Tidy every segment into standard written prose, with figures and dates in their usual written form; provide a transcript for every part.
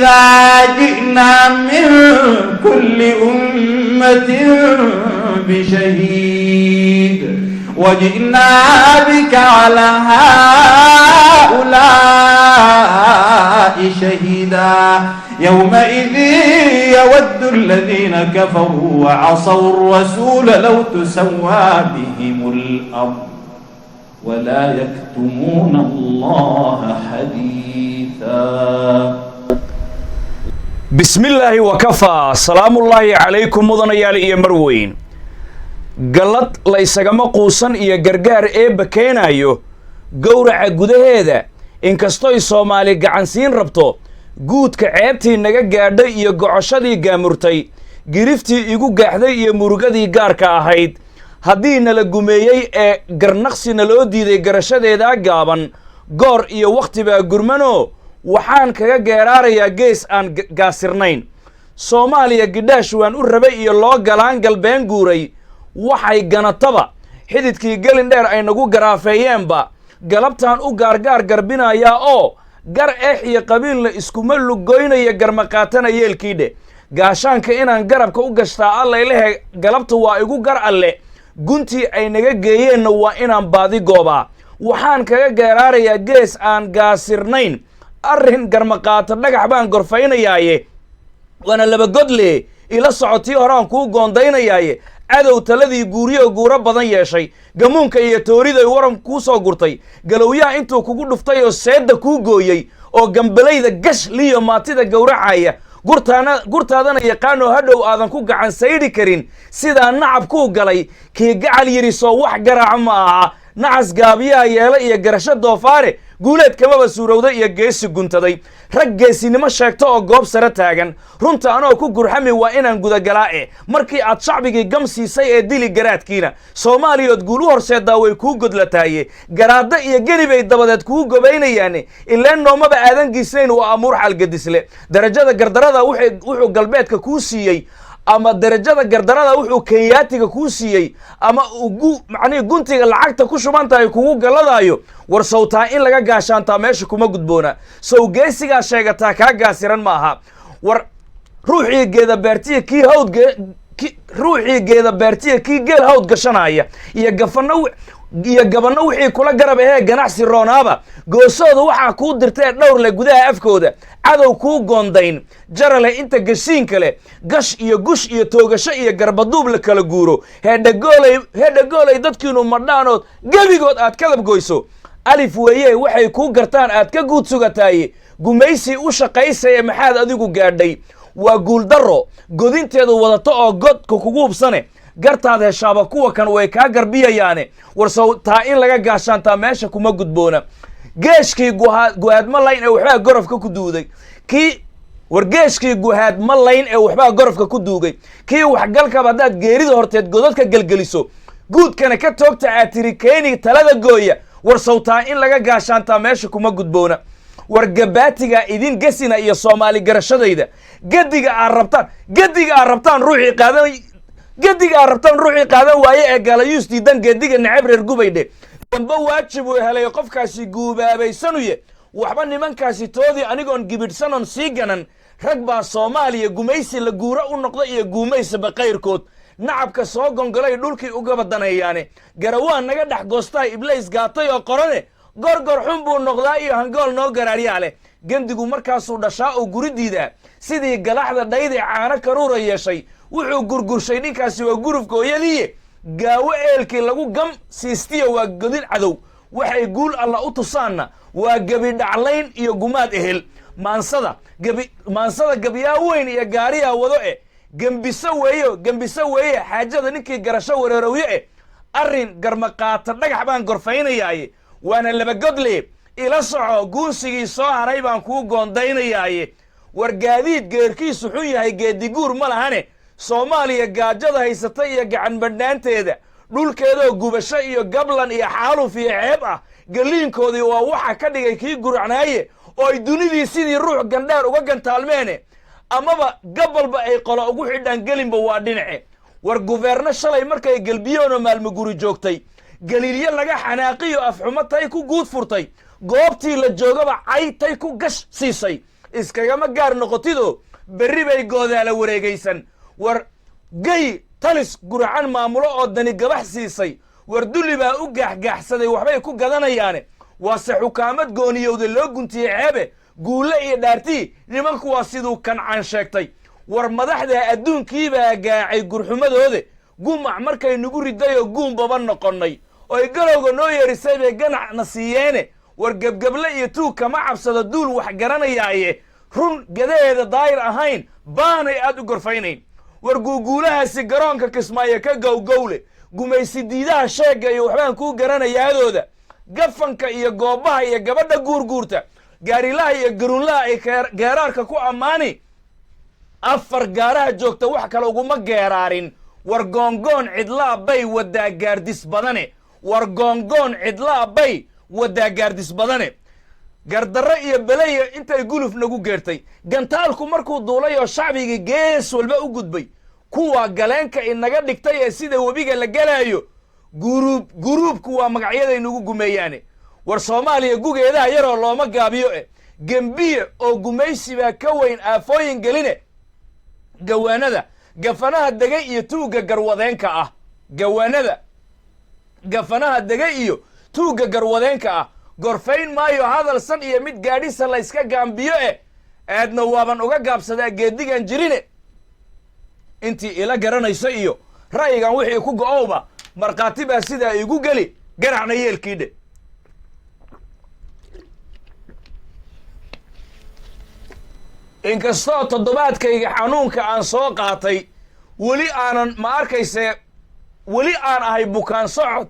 إذا جئنا من كل أمة بشهيد وجئنا بك على هؤلاء شهيدا يومئذ يود الذين كفروا وعصوا الرسول لو تسوى بهم الأرض ولا يكتمون الله حديثا. Bismillaahi wakafaa, salaamullaahi calaykum mudanayaal iyo marweyn. Gallad la ysagama quusan iyo gargaar eebba keenaayo gowraca gudaheeda. Inkastoy Soomaali gacansiin rabto, guudka ceebtii naga gaadhay iyo gocoshadii gaamurtay, giriftii igu gaaxday iyo murugadii gaarka ahayd, haddii nala gumeeyey ee garnaqsi naloo diiday, garashadeedaa gaaban, goor iyo wakhti baa gurmanoo waxaan kaga geeraarayaa gees aan gaasirnayn. Soomaaliya gidhaash waan u rabay iyo loo galaan galbeen guuray, waxay ganataba xididkii gelin dheer ay nagu garaafeeyeenba, galabtaan u gaargaar garbinayaa oo gar eex iyo qabiilna iskuma lugoynaya, garmaqaatana yeelkiidhe. Gaashaanka inaan garabka u gashtaa allaylehe, galabta waa igu gar alle, guntii ay naga geeyeenna waa inaan baadi goobaa. Waxaan kaga geeraarayaa gees aan gaasirnayn, arrin garmaqaato dhagax baan gorfaynayaaye, waana laba godle, ila socotii horaan kuu goondaynayaaye. Cadow taladii guuriyo guuro badan yeeshay, gamuunka iyo tooriday waran kuu soo gurtay, galowyaha intuu kugu dhuftay oo seedda kuu gooyey, oo gambalayda gash liyo maatida gowracaya, gurtaana gurtaadana yaqaanoo hadhow aadan ku gacan saydhi karin, sidaa nacab kuu galay kii gacal yidhi soo wax garaaca ma aha. Nacas gaabiyaha yeela iyo garasho doofaare, guuleed kamaba suurowday iyo geesi guntaday. Rag geesinimo sheegta oo goob sare taagan, runta anoo ku gurxami waa inaan gudagalaa e. Markii aad shacbigii gam siisay ee dili garaadkiina, Soomaaliyood guul u horseedaa way kuu godlataaye, garaadda iyo geni bay dabadeed kuu gobaynayaane, ileen noomaba aadan giisnayn, waa amuur xaalgadisle. Darajada gardarada wuxuu galbeedka kuu siiyey, ama darajada gardarada wuxuu Kenyaatiga kuu siiyey, ama ugu macnihi guntiga lacagta ku shuban tahay kugu galladaayo, war sawtaa in laga gaashaantaa meesha kuma gudboona. Sow geesigaa sheegataa kaa gaasiran ma aha. War ruuxii geeda beertiya kii hawd ruuxii geeda beertiya kii geel hawd gashanaya iyo gafano iyo gabanno wixii kula garab ahee ganacsi roonaaba, goosooda waxaa kuu dirtee dhowrle gudaha afkooda cadow kuu goondayn jarale, inta gashiinka leh gash iyo gush iyo toogasho iyo garbaduub la kala guuro, heedhagoolay heedhagoolay dadkiinu madhaanood gebigood aad kadab goyso. Alif weeye waxay kuu gartaan aad ka guud sugataaye, gumaysi u shaqaysaya maxaad adigu gaadhay? Waa guuldarro godinteedu wadato oo godka kugu hubsane, gartaad heshaaba kuwa kan way kaa garbiyayaane. War sow taa in laga gaashaantaa meesha kuma gudboona. Geeshkii guhaad ma layn ee waxbaa gorofka ku duuday kii, war geeshkii guhaad ma layn ee waxbaa gorofka ku duugay kii waxgalkaba, haddaad geerida horteed godadka gelgeliso, guudkana ka toogta aad tiri keeni talada gooya, war sawtaa in laga gaashaantaa meesha kuma gudboona. War gabaatiga idin gesina iyo Soomaali garashadayda, gediga aad rabtaan, gediga aad rabtaan ruuxii qaadan, gediga aad rabtaan ruuxii qaadan waaye ee galayuus diidan, gediga necab reer gubaydhe, damba waajib uu helay qofkaasi guubaabaysanuye. Waxba nimankaasi toodii anigoon gibidhsanon sii ganan, rag baa Soomaaliya gumaysi la guuro u noqda iyo guumaysaba kayrkood, nacabka soo gongolay dhulkii uga badaneeyaane, garawaan naga dhex goostaa iblays gaatay oo qorane, gorgor xun buu noqdaa iyo hangool noo garaaryaa leh. Gendigu markaasuu dhashaa oo guri diidaa, sidii galaxda dhaydee caano karuura yeeshay, wuxuu gurgurshay ninkaasi waa gurufka hooyadiiye. Gaawo eelkii lagu gam siistiya waa godin cadow, waxay guul alla u tusaanna waa gebi dhaclayn iyo gumaad ehel. Maansada gebi maansada gebiyaa weyn iyo gaariyaa wado e, gembiso weeyo gembiso weeye xaajada ninkii garasho wareerowye e. Arrin garmaqaata dhagax baan gorfaynayaaye, waana laba godle, ila soco, guunsigii soo haray baan kuu goondaynayaaye. War gaadiid geerkiisu xun yahay geediguur ma lahane, Soomaaliya gaajada haysata iyo gacan badhnaanteeda, dhulkeedoo gubasho iyo gablan iyo xaaluf iyo ceeb ah, galiinkoodii waa waxa ka dhigay kii guracnaaye, oo ay dunidii sidii ruux gandheer uga gantaalmeene, amaba gabalba ay qolo ugu xidhaan gelinba waa dhinace. War guveerno shalay markay gelbiyoonoo maalmo guri joogtay, galiilyo laga xanaaqiyo afxumo tay ku guud furtay, goobtii la joogaba cay tay ku gash siisay. Iskagama gaar noqotido, berri bay goodaala wareegaysan. War gay talis guracan maamulo oo dani gabax siisay. War dulli baa u gaaxgaaxsaday, waxbay ku gadanayaane. Waase xukaamad gooniyowda loo guntiyey ceebe. Guulle iyo dhaartii nimanku waa siduu Kancaan sheegtay. War madaxda adduunkiibaa gaacay gurxumadoode. Gumac markay nagu ridayoo guunbaba noqonnay oy galowga noo yeerisay bay ganacna siiyeene. War gebgeble iyo tuug kama cabsado duul wax garanayaaye. Run gadaheeda daayir ahayn baanay aad u gorfaynayn. War guuguulahaasi garoonka Kismaayo ka gowgowle. Gumaysi diidaha sheegga iyo waxbaan kuu garanayaadooda. Gafanka iyo goobaha iyo gabadha guurguurta, gaarilaha iyo garuunlaha ay geeraarka ku ammaani. Afar gaaraha joogta wax kale uguma geeraarin. War goongoon cidlaa bay wadaa gaardis badane. War goongoon cidlaa bay wadaa gaardis badane. Gardarro iyo belaya intay guluf nagu geertay. Gantaalku markuu duulay oo shacbiga gees walba u gudbay, kuwa galeenka inaga dhigtay ee sida webiga la gelaayo, guruub guruubku waa magacyaday nagu gumeeyaane. War Soomaaliya gugeedaha yaroo looma gaabiyo e. Gembiye oo gumaysi baa ka weyn aafooyin geline. Gawaanada gafanaha degay iyo tuugga garwadeenka ah. Gawaanada gafanaha degay iyo tuugga garwadeenka ah. Gorfayn maayo hadal san iyo mid gaadhisa la yska gaambiyo eh. Aadna waaban uga gaabsadaa geedigan jirine. Intii ila garanayso iyo ra'yigan wixii ku go'owba, markhaati baa sidaa igu geli. Ganacna yeelkiidhe. Inkastoo toddobaadkayga xanuunka aan soo qaatay, weli aanan ma arkayse, weli aan ahay bukaan socod.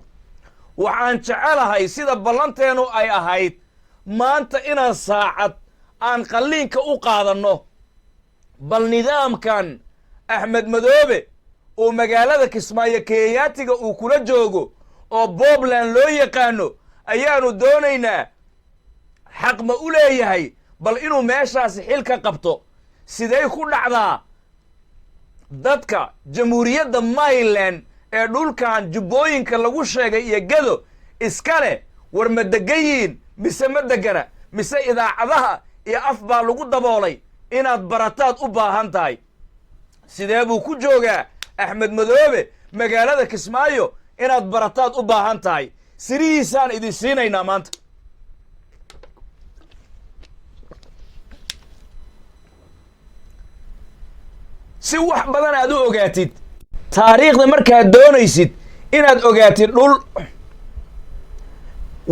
Waxaan jecelahay sida ballanteennu ay ahayd maanta inaan saacad aan qalliinka u qaadanno. Bal nidaamkan Axmed Madoobe uu magaalada Kismaayo Kenyaatiga uu kula joogo oo Boobland loo yaqaano ayaanu doonaynaa. Xaq ma u leeyahay bal inuu meeshaasi xil ka qabto? Sidey ku dhacdaa dadka jamhuuriyadda Mayland ee dhulkan jubbooyinka lagu sheegay iyo Gado iska leh? War ma degan yihiin mise ma degana, mise idaacadaha iyo af baa lagu daboolay? Inaad barataad u baahan tahay. Sidee buu ku joogaa Axmed Madoobe magaalada Kismaayo? Inaad barataad u baahan tahay. Sirihiisaan idin siinaynaa maanta. Si wax badan aad u ogaatid taariikhda, markaad doonaysid inaad ogaatid dhul,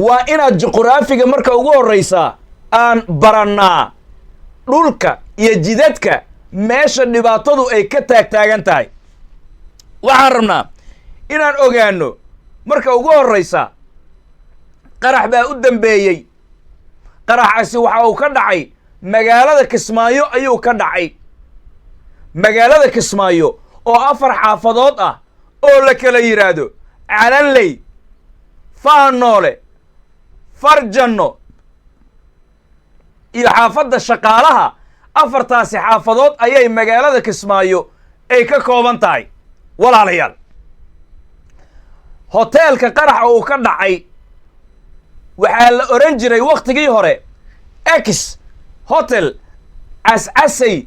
waa inaad juquraafiga marka ugu horraysaa aan barannaa dhulka iyo jidadka meesha dhibaatadu ay ka taagtaagan tahay. Waxaan rabnaa inaan ogaano marka ugu horraysa qarax baa u dambeeyey. Qaraxaasi waxa uu ka dhacay magaalada Kismaayo ayuu ka dhacay. Magaalada Kismaayo oo afar xaafadood ah oo la kala yidhaahdo Calanley, Faanoole, Farjanno iyo xaafadda Shaqaalaha. Afartaasi xaafadood ayay magaalada Kismaayo ay ka kooban tahay. Walaalayaal, hoteelka qaraxa uu ka dhacay waxaa la odhan jiray wakhtigii hore Ex Hotel Cascasay,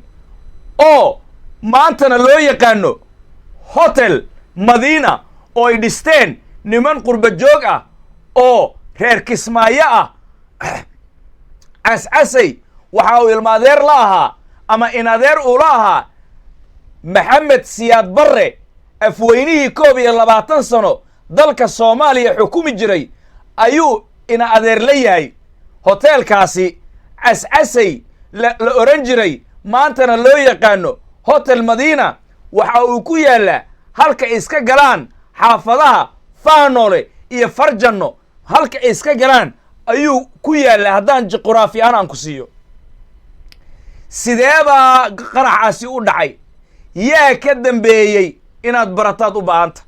oo maantana loo yaqaano Hotel Madiina, oo ay dhisteen niman qurba joog ah oo reer Kismaayo ah. Cascasay waxa uu ilmaadeer la ahaa ama inadeer uula ahaa Maxamed Siyaad Barre, afweynihii 21 sano dalka Soomaaliya xukumi jiray ayuu ina adeer la yahay. Hoteelkaasi Cascasay la odhan jiray, maantana loo yaqaano Hotel Madiina, waxa uu ku yaallaa halka iska galaan xaafadaha Faanoole iyo Farjanno. Halka iska galaan ayuu ku yaallaa. Haddaan juquraafi ahaan aan ku siiyo, sidee baa qaraxaasi u dhacay? Yaa ka dambeeyey? Inaad barataad u baahanta.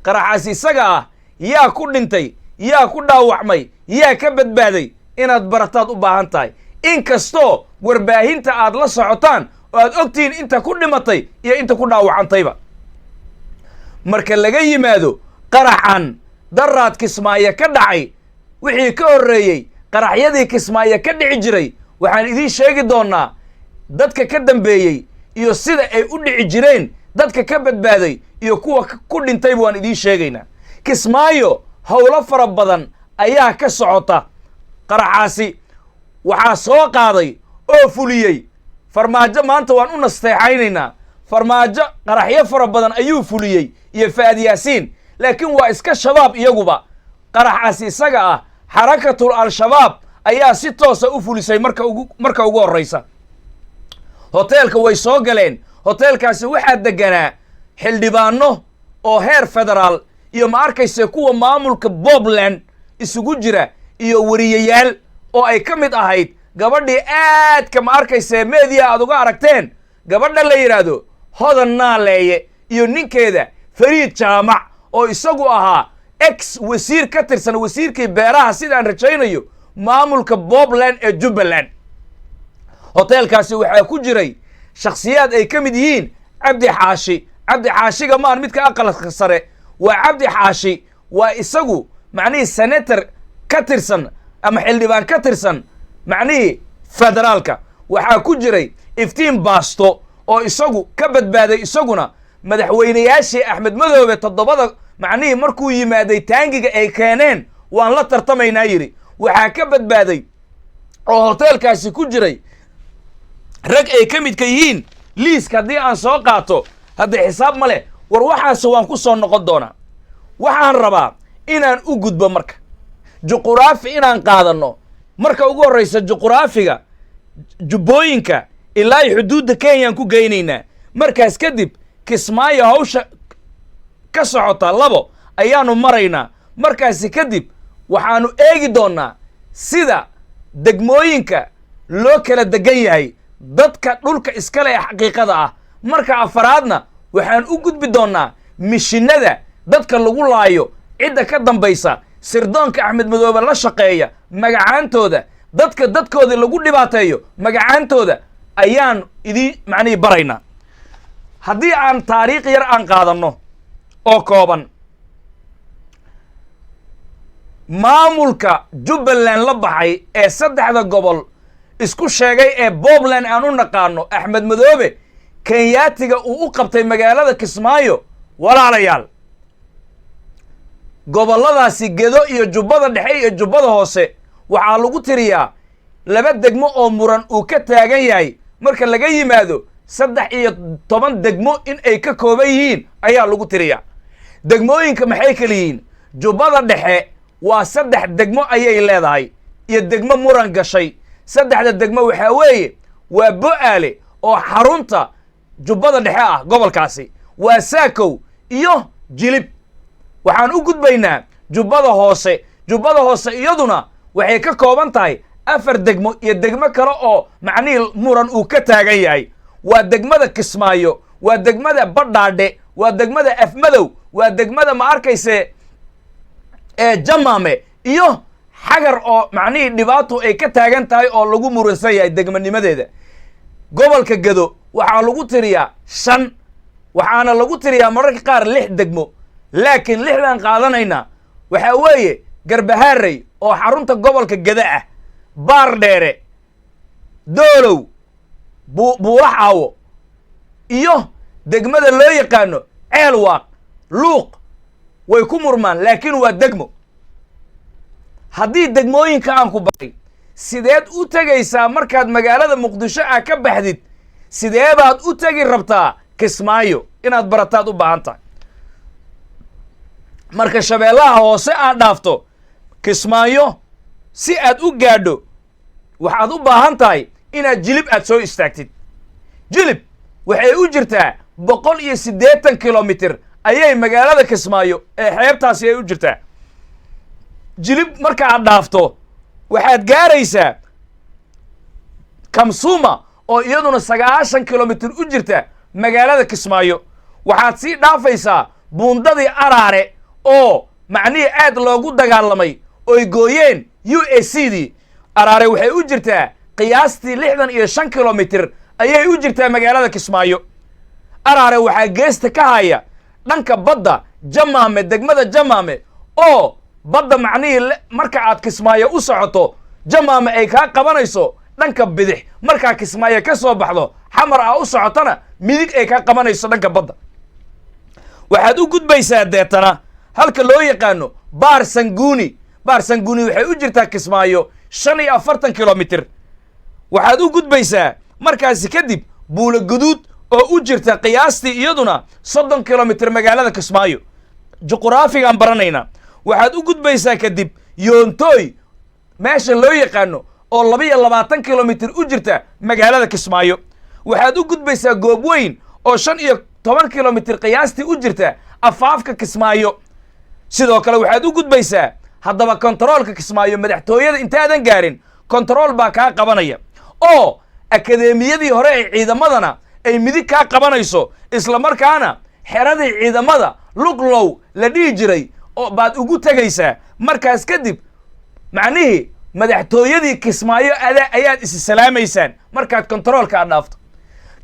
Qaraxaasi isaga ah yaa ku dhintay, yaa ku dhaawacmay, yaa ka badbaaday? Inaad barataad u baahan tahay. Inkastoo warbaahinta aad la socotaan oo aad ogtihiin inta ku dhimatay iyo inta ku dhaawacantayba. Marka laga yimaado qaraxan daraad Kismaayo ka dhacay, wixii ka horreeyey qaraxyadii Kismaayo ka dhici jiray Waxaan idiin sheegi doonnaa dadka ka dambeeyey iyo sida ay u dhici jireen, dadka ka badbaaday iyo kuwa ku dhintayba waan idiin sheegaynaa. Kismaayo howlo fara badan ayaa ka socota. Qaraxaasi waxaa soo qaaday oo fuliyey Farmaajo. Maanta waan u nasteexaynaynaa Farmaajo. Qaraxyo fara badan ayuu fuliyey iyo Fa'ad Yaasiin, laakiin waa iska Shabaab iyaguba. Qaraxaasi isaga ah Xarakatul Al-Shabaab ayaa si toosa u fulisay. Marka ugu horraysa hoteelka way soo galeen. Hoteelkaasi waxaa deganaa xildhibaano oo heer federaal iyo, ma arkayse, kuwa maamulka Puntland isugu jira iyo wariyayaal oo ay ka mid ahayd gabadhii aadka, ma arkayse, media aad uga aragteen, gabadha la yidhaahdo Hodan Naaleeye iyo ninkeeda Fariid Jaamac oo isagu ahaa ex wasiir ka tirsan, wasiirkii beeraha sidaan rajaynayo, maamulka Puntland ee Jubbaland. Hoteelkaasi waxaa ku jiray shakhsiyaad ay ka mid yihiin Cabdi Xaashi. Cabdi Xaashiga maan midka Aqalka Sare, waa Cabdi Xaashi, waa isagu macnihii senator ka tirsan ama xildhibaan ka tirsan macnihii federaalka. Waxaa ku jiray Iftiin Baasto oo isagu ka badbaaday, isaguna madaxweynayaashii Axmed Madoobe toddobada macnihii markuu yimaaday taangiga ay keeneen waan la tartamaynaa yidhi. Waxaa ka badbaaday oo hoteelkaasi ku jiray rag ay ka midka yihiin, liiska haddii aan soo qaato hadda xisaab ma leh. War waxaase waan ku soo noqon doonaa. Waxaan rabaa inaan u gudbo marka juquraafi inaan qaadanno. Marka ugu horraysa juquraafiga Jubbooyinka ilaa iyo xuduudda Kenyaan ku geynaynaa. Markaas kadib Kismaayo hawsha ka socota labo ayaanu maraynaa. Markaasi kadib waxaanu eegi doonnaa sida degmooyinka loo kala degan yahay, dadka dhulka iskale ee xaqiiqada ah. Marka afaraadna waxaan u gudbi doonnaa mishinada dadka lagu laayo, cidda ka dambaysa, sirdoonka Axmed Madoobe la shaqeeya magacaantooda, dadka dadkoodii lagu dhibaateeyo magacaantooda ayaan idiin macnihii baraynaa. Haddii aan taariikh yar aan qaadanno oo kooban, maamulka Jubbaland la baxay ee saddexda gobol isku sheegay ee Puntland aan u naqaano, Axmed Madoobe Kenyaatiga uu u qabtay magaalada Kismaayo, walaalayaal, gobolladaasi Gedo iyo Jubbada Dhexe iyo Jubbada Hoose waxaa lagu tiriyaa laba degmo oo muran uu ka taagan yahay. Marka laga yimaado 13 degmo in ay ka kooban yihiin ayaa lagu tiriyaa. Degmooyinka maxay kala yihiin? Jubbada Dhexe waa saddex degmo ayay leedahay iyo degmo muran gashay. Saddexda degmo waxaa weeye waa Bo-aale oo xarunta Jubbada Dhexe ah gobolkaasi, waa Saakow iyo Jilib. Waxaan u gudbaynaa Jubbada Hoose. Jubbada Hoose iyaduna waxay ka kooban tahay afar degmo iyo degmo kale oo macnihii muran uu ka taagan yahay. Waa degmada Kismaayo, waa degmada Badhaadhe, waa degmada Afmadow, waa degmada, ma arkayse, ee Jamaame iyo Xagar oo macnihii dhibaato ay ka taagan tahay oo lagu muransan yahay degmanimadeeda. Gobolka Gado waxaa lagu tiriyaa shan, waxaana lagu tiriyaa mararka qaar lix degmo, laakiin lixdan qaadanaynaa waxaa weeye Garbahaarey oo xarunta gobolka Gada ah, Baar Dheere, Doolow, Buulaxaawo iyo degmada loo yaqaano Ceelwaaq. Luuq way ku murmaan, laakiin waa degmo. Haddii degmooyinka aan ku baray, sideed u tegaysaa markaad magaalada Muqdisho ah ka baxdid? Sidee baad u tegi rabtaa Kismaayo? Inaad barataad u baahan tahay. Marka Shabeellaha Hoose aad dhaafto, Kismaayo si aad u gaadho waxaad u baahan tahay inaad Jilib aad soo istaagtid. Jilib waxay u jirtaa 180 kilomitir ayay magaalada Kismaayo ee xeebtaasi ay u jirtaa. Jilib marka aad dhaafto waxaad gaaraysaa Kamsuma oo iyaduna 90 kilomitir u jirta magaalada Kismaayo. Waxaad sii dhaafaysaa buundadii Araare oo macnihii aad loogu dagaalamay oy gooyeen USC dii. Araare waxay u jirtaa qiyaastii 65 kilomitir ayay u jirtaa magaalada Kismaayo. Araare waxaa geesta ka haya dhanka badda Jamaame, degmada Jamaame oo badda macnihii marka aad Kismaayo u socoto Jamaame ay kaa qabanayso. Dhanka bidix markaa Kismaayo ka soo baxdo, Xamar aa u socotana, midig ay kaa qabanayso dhanka badda. Waxaad u gudbaysaa deetana halka loo yaqaano Baar Sanguuni. Baar Sanguuni waxay u jirtaa Kismaayo 45 kilomitir. Waxaad u gudbaysaa markaasi kadib Buulo Guduud oo u jirta qiyaastii iyaduna 30 kilomitir magaalada Kismaayo. Juquraafigaan baranaynaa. Waxaad u gudbaysaa kadib Yoontooy meesha loo yaqaano oo 22 kilomitir u jirta magaalada Kismaayo. Waxaad u gudbaysaa Goobweyn oo 15 kilomitir qiyaastii u jirta afaafka Kismaayo. Sidoo kale waxaad u gudbaysaa haddaba kontaroolka Kismaayo. Madaxtooyada intaadan gaarin kontarool baa kaa qabanaya oo akadeemiyadii hore ee ciidamadana ay midig kaa qabanayso, isla markaana xeradii ciidamada Luqlow la dhihi jiray oo baad ugu tegaysaa. Markaas kadib macnihii madaxtooyadii Kismaayo ada ayaad isi salaamaysaan markaad kontaroolka aad dhaafto.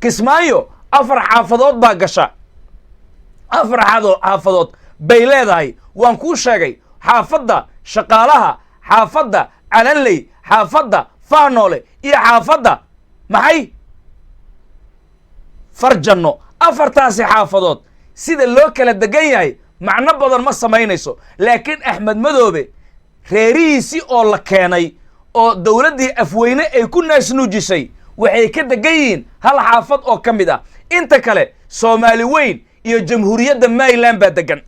Kismaayo afar xaafadood baa gasha, afar xaafadood bay leedahay. Waan kuu sheegay: xaafadda Shaqaalaha, xaafadda Calanley, xaafadda Faanoole iyo xaafadda maxay Farjanno. Afartaasi xaafadood sida loo kala degan yahay macno badan ma samaynayso, laakiin Axmed Madoobe reerihiisii oo la keenay oo dowladdii Afweyne ay ku naasnuujisay waxay ka degan yihiin hal xaafad oo ka mid ah. Inta kale Soomaali weyn iyo Jamhuuriyadda Maryland baa degan.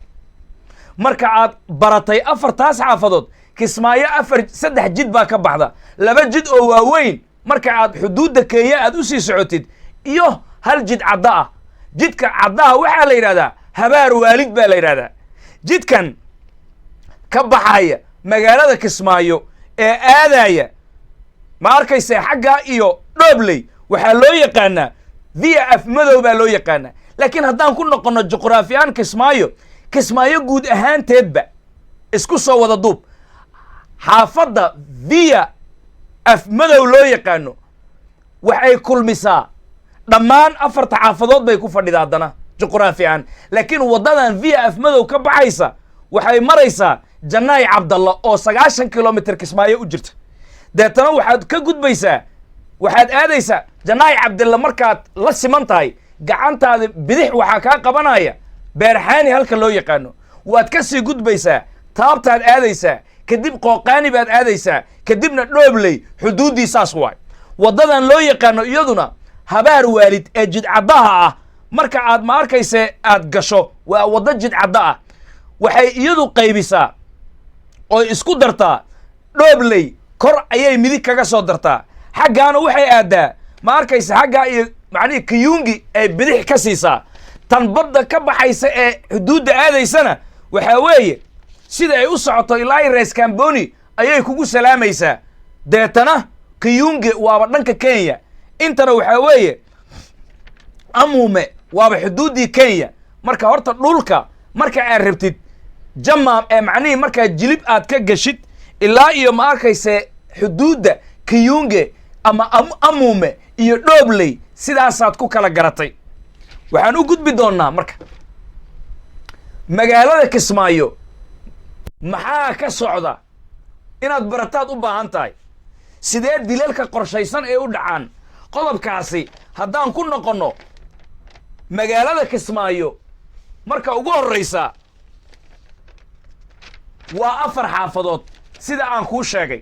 Marka aad baratay afartaas xaafadood, Kismaayo afar saddex jid baa ka baxda: laba jid oo waaweyn marka aad xuduudda Kenya aad u sii socotid iyo hal jid cadda ah. Jidka caddaha waxaa la yidhahdaa Habaar Waalid baa la yidhahdaa. Jidkan ka baxaya magaalada Kismaayo ee aadaya, ma arkaysa, xaggaa iyo Dhoobley waxaa loo yaqaanaa Via Afmadow baa loo yaqaanaa. Laakiin haddaan ku noqonno juqraafiyan Kismaayo, Kismaayo guud ahaanteedba isku soo wada duub, xaafadda Via Afmadow loo yaqaano waxay kulmisaa dhammaan afarta xaafadood bay ku fadhida haddana juqraafi ahaan. Laakiin waddadan Via Afmadow ka baxaysa waxay maraysaa Jannaay Cabdalla oo 90 kilomitir Kismaayo u jirta. Deetana waxaad ka gudbaysaa, waxaad aadaysaa Jannaay Cabdilla. Markaad la siman tahay, gacantaada bidix waxaa kaa qabanaya Beerxaani halka loo yaqaano. Waad ka sii gudbaysaa, Taabtaad aadaysaa, kadib Qooqaani baad aadaysaa, kadibna Dhoobley xuduuddii. Saas waay. Waddadan loo yaqaano iyaduna Habaar Waalid ee jidcaddaha ah marka aad, ma arkayse, aad gasho, waa waddo jidcadda ah. Waxay iyadu qaybisaa oo isku dartaa Dhoobley. Kor ayay midig kaga soo dartaa, xaggaana waxay aaddaa, ma arkaysa, xaggaa iyo macnihii Kiyungi ay bidix ka siisaa. Tan badda ka baxaysa ee xuduudda aadaysana waxaa weeye sida ay u socoto ilaa Rees Camboni ayay kugu salaamaysaa. Deetana Kiyungi waaba dhanka Kenya, intana waxaa weeye Amuume, waaba xuduuddii Kenya. Marka horta dhulka marka aad rabtid jamaam ee macnihii markaa Jilib aad ka gashid ilaa iyo, ma arkayse, xuduudda Kiyunge ama Amuume iyo Dhoobley, sidaasaad ku kala garatay. Waxaan u gudbi doonnaa marka magaalada Kismaayo maxaa ka socda inaad barataad u baahan tahay. Sidee dilalka qorshaysan ee u dhacaan? Qodobkaasi haddaan ku noqonno, magaalada Kismaayo marka ugu horraysa waa afar xaafadood sida aan kuu sheegay.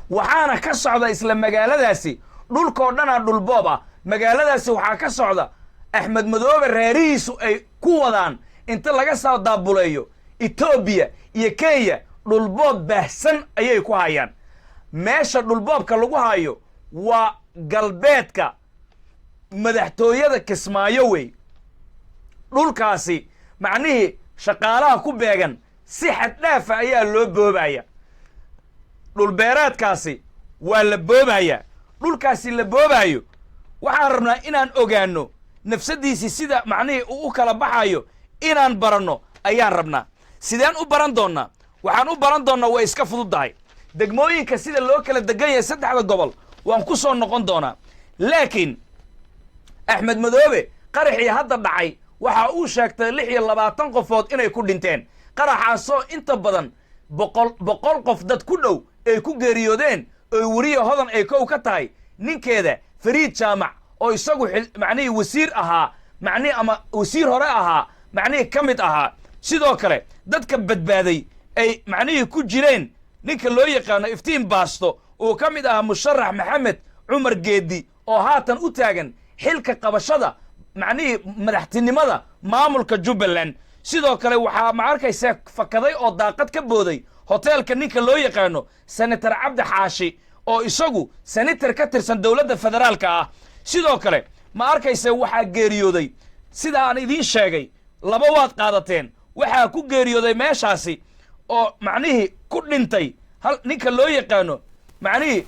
Waxaana ka socda isla magaaladaasi dhulkoo dhanaa dhulboob ah. Magaaladaasi waxaa ka socda Axmed Madoobe reerihiisu ay ku wadaan inta laga soo daabuleeyo Etoobiya iyo Kenya, dhulboob baahsan ayay ku hayaan. Meesha dhulboobka lagu hayo waa galbeedka madaxtooyada Kismaayo wey. Dhulkaasi macnihii shaqaalaha ku beegan si xad dhaafa ayaa loo boobaya. Dhulbeereedkaasi waa la boobaya. Dhulkaasi la boobaayo waxaan rabnaa inaan ogaano nafsadiisii sida macnihii uu u kala baxayo inaan baranno ayaan rabnaa. Sideen u baran doonnaa? Waxaan u baran doonnaa way iska fududdahay. Degmooyinka sida loo kala degan yahay saddexda gobol waan ku soo noqon doonaa. Laakiin Axmed Madoobe qaraxii hadda dhacay waxa uu sheegtay 26 qofood inay ku dhinteen qaraxaasoo inta badan 100 qof dad ku dhow ay ku geeriyoodeen. Oy weriya Hodan ay kow ka tahay, ninkeeda Fariid Jaamac oo isagu macnihii wasiir ahaa, macnihii ama wasiir hore ahaa, macnihii ka mid ahaa. Sidoo kale dadka badbaaday ay macnihii ku jireen ninka loo yaqaano Iftiin Baasto, uu ka mid ahaa musharax Maxamed Cumar Geedi oo haatan u taagan xilka qabashada macnihii madaxtinimada maamulka Jubbaland. Sidoo kale waxaa, ma arkaysaa, fakaday oo daaqad ka booday hoteelka ninka loo yaqaano Senator Cabdi Xaashi oo isagu senator ka tirsan dowladda federaalka ah. Sidoo kale, ma arkaysa, waxaa geeriyooday, sida aan idiin sheegay, laba waad qaadateen. Waxaa ku geeriyooday meeshaasi oo macnihii ku dhintay hal ninka loo yaqaano macnihii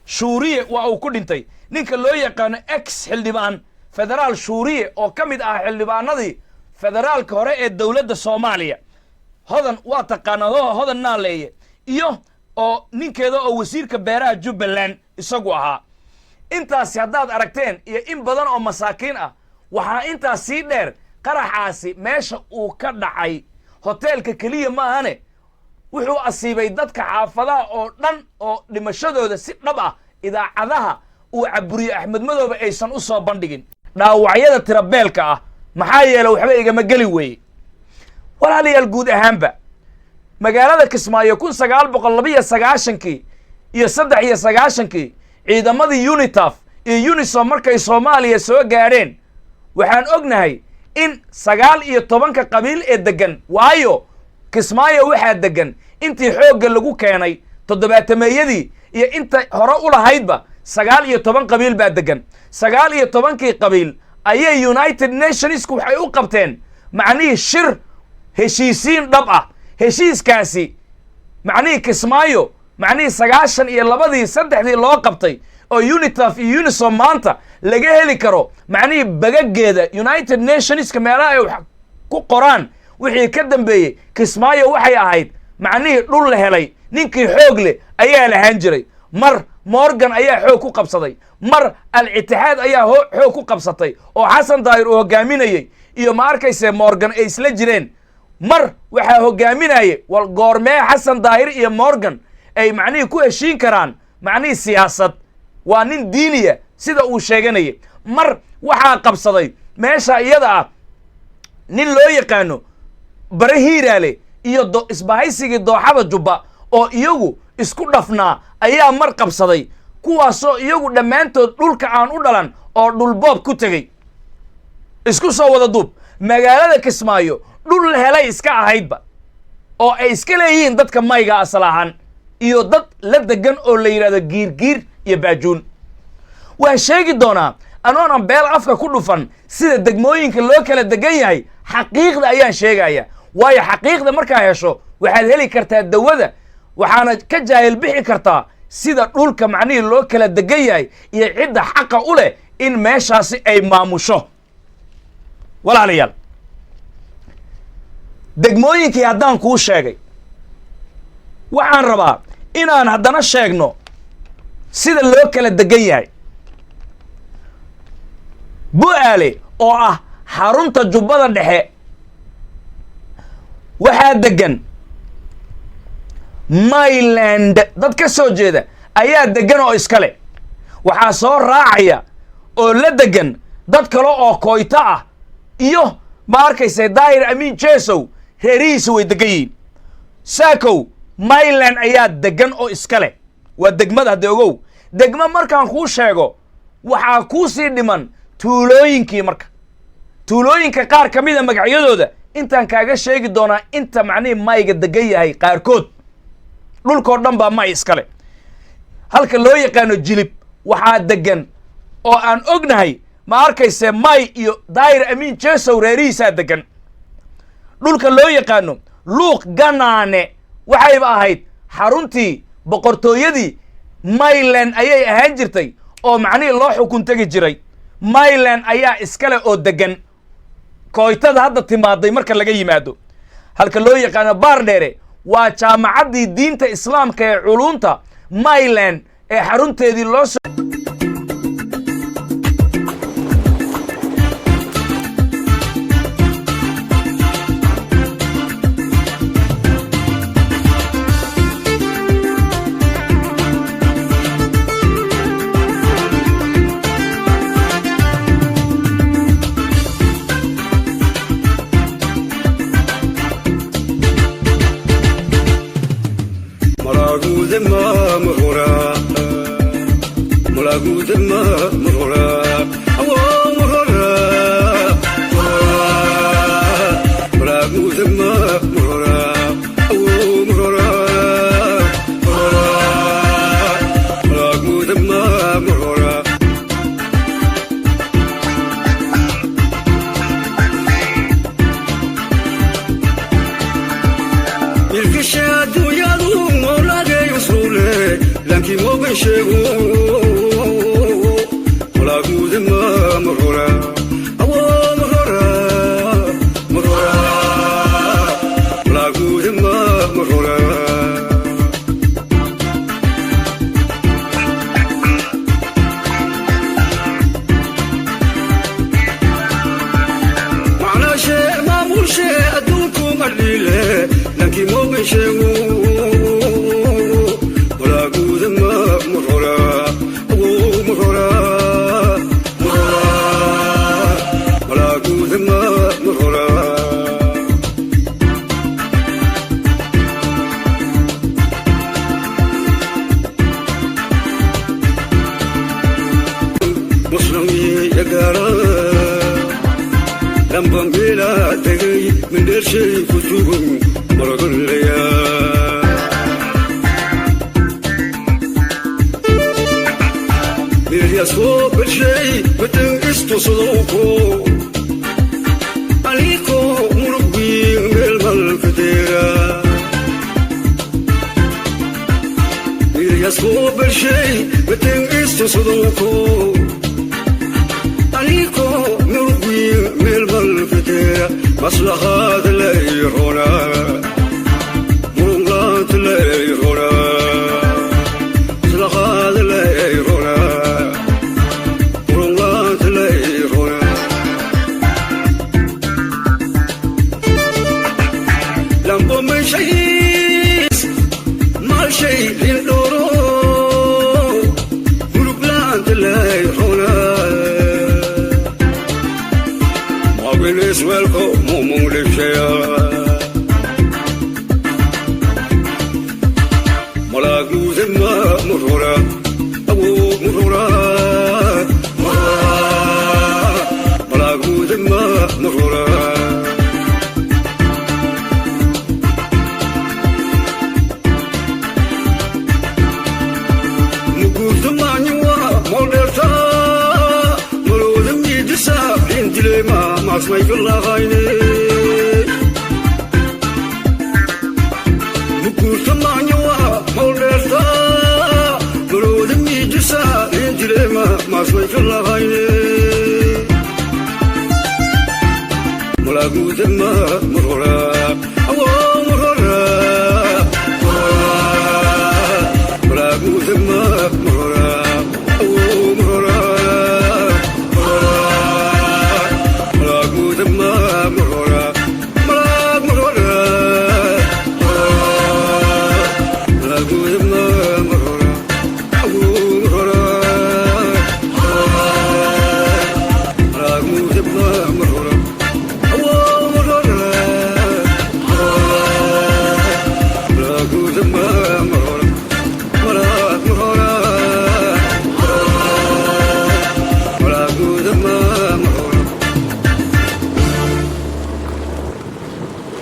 Shuuriye. Waa uu ku dhintay ninka loo yaqaano ex xildhibaan federaal Shuuriye oo ka mid ah xildhibaanadii federaalka hore ee dowladda Soomaaliya. Hodan waa taqaanaa, Hodan Naaleeye iyo oo ninkeeda oo wasiirka beeraha Jubbaland isagu ahaa. Intaasi haddaad aragteen iyo in badan oo masaakiin ah, waxaa intaas sii dheer qaraxaasi meesha uu ka dhacay hoteelka keliya maahane, wuxuu asiibay dadka xaafadaha oo dhan oo dhimashadooda si dhab ah idaacadaha uu caburiye Axmed Madoobe aysan u soo bandhigin dhaawacyada tirabeelka ah. Maxaa yeele, waxba igama geli weeye. Walaalayaal, guud ahaanba magaalada Kismaayo 1992-kii iyo 93-kii ciidamadii UNITAF iyo UNISOM markay Soomaaliya soo gaadheen, waxaan ognahay in 19-ka qabiil ee deggan, waayo Kismaayo waxaa deggan intii xoogga lagu keenay toddobaatameeyadii iyo inta hore u lahaydba 19 qabiil baa deggan. 19-kii qabiil ayay United Nationsku waxay u qabteen macnihii shir heshiisiin dhab ah. Heshiiskaasi macnihii Kismaayo macnihii 92-dii 3-dii loo qabtay oo UNITAF iyo UNISOM maanta laga heli karo macnihii bagageeda United Nationska meelaha ay wax ku qoraan. Wixii ka dambeeyey Kismaayo waxay ahayd macnihii dhul la helay, ninkii xoog leh ayaa lahaan jiray. Mar Morgan ayaa xoog ku qabsaday, mar Al-Itixaad ayaa xoog ku qabsatay oo Xasan Daahir uu hogaaminayey iyo, ma arkayse, Morgan ay isla jireen. Mar waxaa hogaaminayay wal goormee Xasan Daahir iyo Morgan ay macnihii ku heshiin karaan macnihii siyaasad? Waa nin diiniya sida uu sheeganayay. Mar waxaa qabsaday meesha iyada ah nin loo yaqaano Bare Hiiraale iyo isbahaysigii Dooxada Jubba oo iyagu isku dhafnaa ayaa mar qabsaday, kuwaasoo iyagu dhammaantood dhulka aan u dhalan oo dhulboob ku tegey. Isku soo wada duub, magaalada Kismaayo dhul helay iska ahaydba oo ay iska leeyihiin dadka mayga asal ahaan iyo dad la degan oo la yidhahdo Giirgiir iyo Baajuun. Waan sheegi doonaa anoonan beel afka ku dhufan sida degmooyinka loo kala degan yahay. Xaqiiqda ayaan sheegaya, waayo xaqiiqda markaa hesho waxaad heli kartaa dawada, waxaana ka jaahil bixi kartaa sida dhulka macnihii loo kala degan yahay iyo cidda xaqa u leh in meeshaasi ay maamusho. Walaalayaal, degmooyinkii haddaan kuu sheegay, waxaan rabaa inaan haddana sheegno sida loo kala degan yahay. Bu-aale oo ah xarunta Jubbada Dhexe waxaa degan Myland, dad ka soo jeeda ayaa degan oo iskale. Waxaa soo raacaya oo la degan dad kale oo Koyto ah iyo, ma arkaysa, Daahir Amiin Jesow reerihiisa way degan yihiin. Saakow Myland ayaa degan oo iskale, waa degmada. Hadde ogow, degmo markaan kuu sheego waxaa kuu sii dhiman tuulooyinkii. Marka tuulooyinka qaar ka mida magacyadooda intaan kaaga sheegi doonaa inta macnihii mayga degan yahay qaarkood. Dhulkoo dhan baa may iskale. Halka loo yaqaano Jilib waxaa degan oo aan ognahay, ma arkayse, may iyo Daahir Amiin Jesow reerihiisaa degan. Dhulka loo yaqaano Luuq Ganaane waxayba ahayd xaruntii boqortooyadii Mayland ayay ahaan jirtay oo macnihii loo xukun tegi jiray. Mayland ayaa iskale oo degan kooytada hadda timaaday marka laga yimaado. Halka loo yaqaano Baardheere waa jaamacaddii diinta islaamka ee culuunta Mayland ee xarunteedii loo soo sheego malaaguuda ma marora awo marora marora malaaguuda ma marora. Lankii moogan sheego walaaguuda ma marora awo marora marora walaaguuda ma marora. Muslim yagaara lamba meela tegay mindheershay ku sugan maragolaya miryasoo bershay matan istusudowko aliko murugwiin meel malkadeera miryasoo bershay matan istusudowko aliko murugwiin meel malkadeera maslahaad layrona muruglaant layrona maslahaad layrona muruglaant layrona lambo meshays malshay lindhoro muruglaant layrona Venezuela mumulishaya malaguze ma murora awo murora murora malaguze ma murora. Mugurtumanywa molerta murudum yidisa intilema masmaykullahayne mugurtumanywa molerta murudum yidisa intilema masmaykullahayne malagudema murora awo.